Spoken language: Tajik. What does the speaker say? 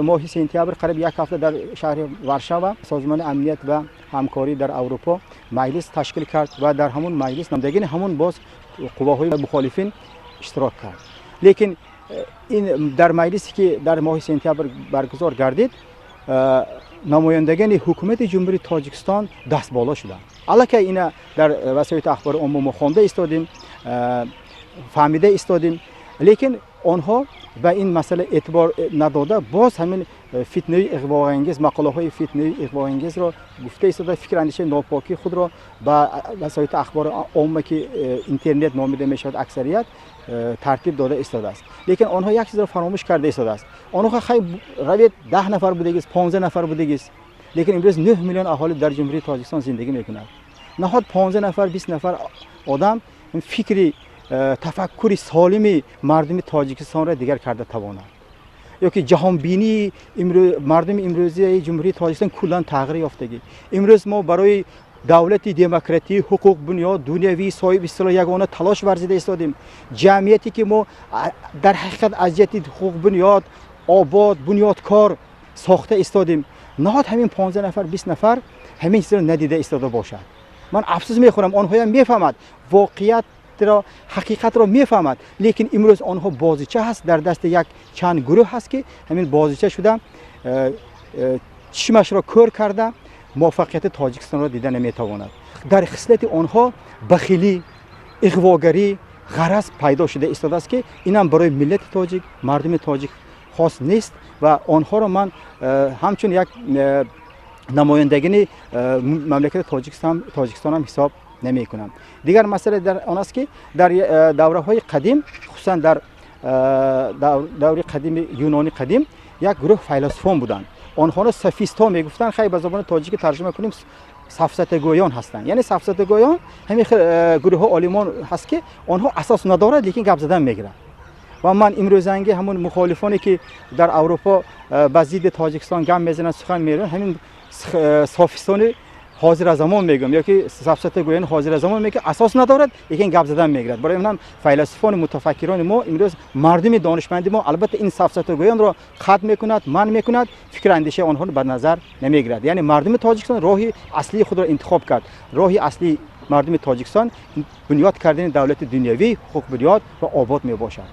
Моҳи сентябр қариб як ҳафта дар шаҳри Варшава Созмони амният ва ҳамкорӣ дар Аврупо маҷлис ташкил кард ва дар ҳамон маҷлис намояндагони ҳамон боз қувваҳои мухолифин иштирок кард. Лекин ин дар маҷлисе, ки дар моҳи сентябр баргузор гардид, намояндагони ҳукумати Ҷумҳурии Тоҷикистон даст боло шуданд. Аллакай ина дар васоити ахбори омма мо хонда истодем, фаҳмида истодем. Лекин онҳо ба ин масъала эътибор надода, боз ҳамин фитнаи иғвоангез, мақолаҳои фитнаи иғвоангезро гуфта истода, фикр андешаи нопокии худро ба васоити ахбори омма, ки интернет номида мешавад, аксарият тартиб дода истодааст. Лекин онҳо як чизро фаромӯш карда истодааст. Онҳо хай равед, 10 нафар будагист, 15 нафар будагист, лекин имрӯз 9 миллион аҳолӣ дар Ҷумҳурии Тоҷикистон зиндагӣ мекунад. Наход 15 нафар, 20 нафар одам фикри тафаккури солими мардуми Тоҷикистонро дигар карда тавонад ё ки ҷаҳонбинии мардуми имрӯзии Ҷумҳурии Тоҷикистон куллан тағйир ёфтагӣ. Имрӯз мо барои давлати демократӣ, ҳуқуқбунёд, дунявӣ, соҳиби истиқлол, ягона талош варзида истодем. Ҷамъияте, ки мо дар ҳақиқат аз ҷиҳати ҳуқуқбунёд, обод, бунёдкор сохта истодем, наход ҳамин 15 нафар, 20 нафар ҳамин чизро надида истода бошад. Ман афсӯс мехӯрам. Онҳоям мефаҳмад воқеиятро, ҳақиқатро мефаҳмад, лекин имрӯз онҳо бозича ҳаст, дар дасти як чанд гурӯҳ ҳаст, ки ҳамин бозича шуда, чишмашро кӯр карда, муваффақияти Тоҷикистонро дида наметавонад. Дар хислати онҳо бахилӣ, иғвогарӣ, ғараз пайдо шуда истодааст, ки инам барои миллати тоҷик, мардуми тоҷик хос нест. Ва онҳоро ман ҳамчун як намояндагини мамлакати Тоҷикистонам ҳисоб намекунам. Дигар масъала дар он аст, ки дар давраҳои қадим, хусусан дар даври қадими Юнони қадим, як гурӯҳ файласуфон буданд. Онҳоро софистҳо мегуфтанд. Хай, ба забони тоҷикӣ тарҷума кунем, сафсатагӯён ҳастанд. Яъне сафсатагӯён ҳамин хел гурӯҳҳо олимон ҳаст, ки онҳо асос надорад, лекин гап задан мегиранд. Ва ман имрӯзанги ҳамун мухолифоне, ки дар Аврупо ба зидди Тоҷикистон гап мезананд, сухан мерӯянд, ҳамин софистони ҳозиразамон мегӯям ё ки сафсатагӯёни ҳозиразамон мегӯям, асос надорад, лекин гап задан мегирад. Барои ҳамин файласуфони мутафаккирони мо имрӯз, мардуми донишманди мо, албатта, ин сафсатагӯёнро қатъ мекунад, манъ мекунад, фикр андешаи онҳоро ба назар намегирад. Яъне мардуми Тоҷикистон роҳи аслии худро интихоб кард. Роҳи аслии мардуми Тоҷикистон бунёд кардани давлати дунявӣ, ҳуқуқбунёд ва обод мебошад.